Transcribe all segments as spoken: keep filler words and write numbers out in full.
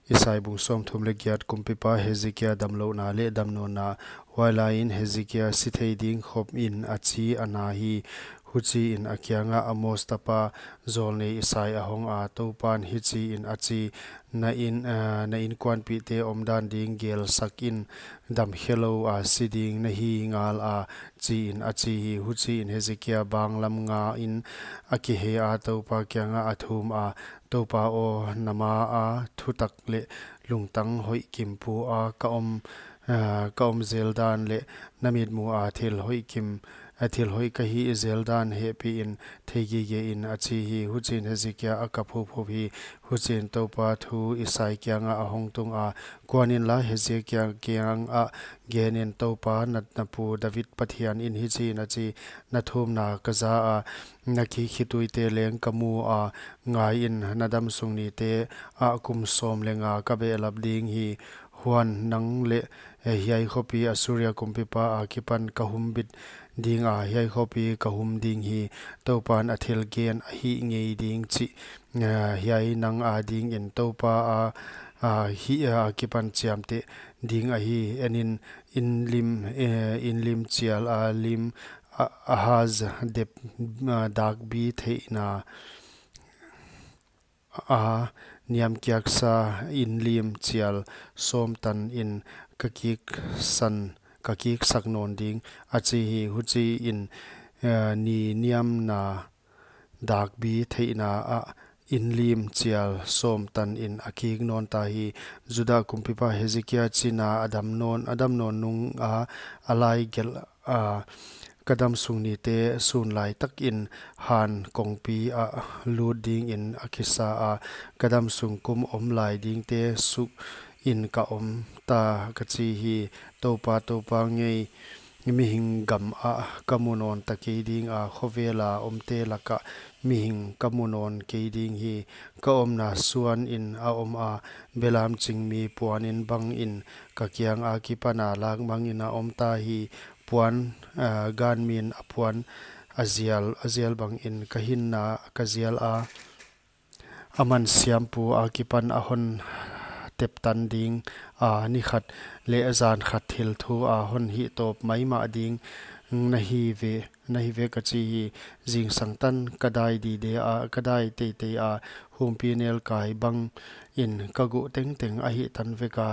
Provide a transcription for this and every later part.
Isai bung sawmthum leh giat. Kumpipa Hezekia damlouhna leh damnawnna. Huailaiin Hezekia si thei ding khop in a chi a na hi. Huchiin a kiangah Amoz tapa jawlnei Isai a hong a, Toupan hichiin a chi, na in, ah, na inkuanpihte omdan ding gelsak in, damkhelou a si ding na hi ngal a, chiin a chi hi. Huchiin Hezekia banglam ngain a kihei a, Toupa kiangah a thum a, Toupa aw, na maa thutak leh lungtang hoih kim pua ka om, ah, ka om zel dan leh na mitmuh a thil hoih kim, ah, thil hoih ka hih zel dan hehpihin theigige in, a chi hi. Huchiin Hezekia a kap huphuph hi. Huchiin Toupa thu Isai kiangah a hong tung a, Kuan inla, Hezekia kiang, kiangah genin, Toupa na, na pu David Pathianin hichiin a chi, Na thumna ka za a, na kikhetuite leng ka mu a, ngaiin, na damsung nite ah kum sawm leh nga ka behlap ding hi. Huan nang leh, eh, hiai khopi Assuria kumpipa akipan ka humbit ding a, hiai khopi ka hum ding hi. Toupan a thil gen a hih ngei ding chih, eh, hiai nang adingin Toupa a, a hih, a kipan chiamteh ding ahi. Enin, inlim, eh, inlim chial a lim, a, Ahaz dep, ah, dakbi theihna a niamkiaksa inlim chial sawm tanin ka kiksan, ka kiksak nawn ding, a chi hi. Huchiin, eh, ni niamna dakbi theihna ah inlim chial sawm tanin a kik nawn ta hi. Juda kumpipa Hezekia china a dam nawn, a dam nawn nung a, a lai gelh a, ka damsung nite sun lai takin han kongpi ah lut dingin a kisa a, ka damsung kum om lai dingte suh in ka om ta, ka chi hi. Toupa, Toupa ngei, mihing gam ah ka mu nawn ta kei ding a, khovela omte lakah mihing ka mu nawn kei ding hi. Ka omna suanin a om a, belam chingmi puanin bangin ka kiang akipana lak mangin a om ta hi. Puan, ah, ganmin a puan a zial, a zial bangin ka hinna ka zial a, aman siampu akipan a hon teptan ding a, ni khat leh zan khat thil thu a hon hihtawp maimah ding na hi ve, na hi ve, ka chi hi. Zingsang tan ka dai dide a, ka dai teitei a, humpinelkai bangin ka guh tengteng a hihtan vek a,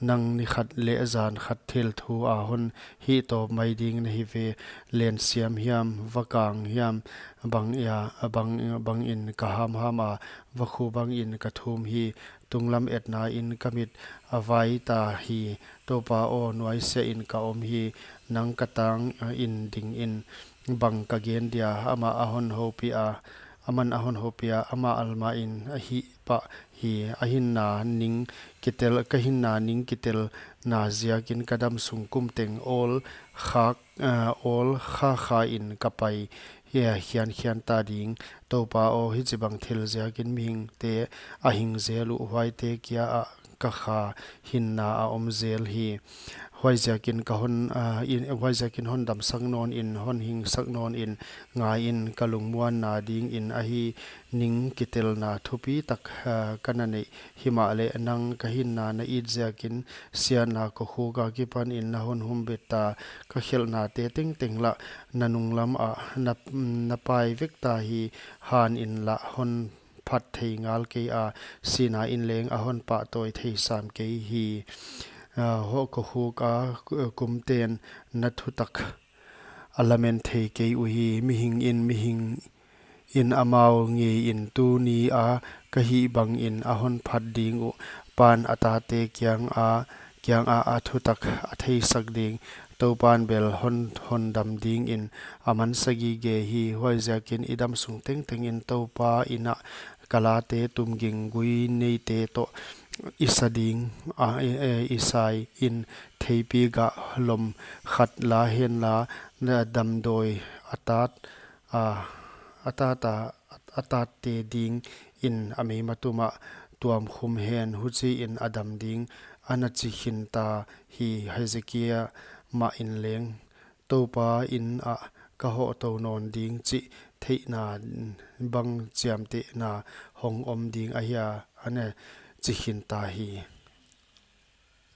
nang ni khat leh zan khat thil thu a hon hihtawp mai ding na hi ve. Lensiam hiam, vakang hiam, bang ia, bang, bangin ka hamham a, vakhu bangin ka thum hi. Tunglam etnain ka mit a vai ta hi. Toupa aw, nuaisiahin ka om hi. Nang ka tangin dingin bang ka gen dia? Amah a hon hopih a, aman a hon hopih a, amah almahin a hih pah hi. A hinna ning kitel, ka hinna ning kitelna ziakin ka damsung kum teng awl khak, ah, awl khakhain ka pai hi, khiankhian ta ding. Toupa aw, hichibang thil ziakin mihingte a hing zel uh, huaite kia ah ka kha hinna a om zel hi. Huaiziakin ka hon, ah, in, huaiziakin hon damsak nawnin, hon hingsak nawnin, ngaiin, ka lungmuanna dingin ahi ning kitelna thupi tak, ah, ka na neih. Himahleh nang ka hinna na it ziakin siatna kokhuk akipanin na hon humbit ta. Ka khelhnate tengteng lah na nunglam ah na, na pai vek ta hi. Hanin lah hon phat thei ngal kei a, sihnain leng a hon pahtawi thei sam kei hi. Ah, hoh kokhuk a kumten na thutak a lamen thei kei uhi. Mihingin, mihingin amau ngeiin tuni a ka hih bangin a hon phat ding uh. Pan a tate kiang a, kiangah a thutak a theisak ding. Toupan bel hon, hon dam dingin a mansa gige hi. Huaiziakin i damsung tengtengin Toupa inn ah ka late tumging gui neite toh i sa ding a, i, i, Isaiin theipi gah lom khat la henla, na damdawi a tat, a, a tat a, a tatte dingin a meimatum ah tuamkhum hen, huchiin a dam ding, a na chi khin ta hi. Hezekia mahin leng Toupa inn ah ka hoh tou nawn ding chih theihna bang chiamtehna hong om ding ahia? A ne, chi khin ta hi.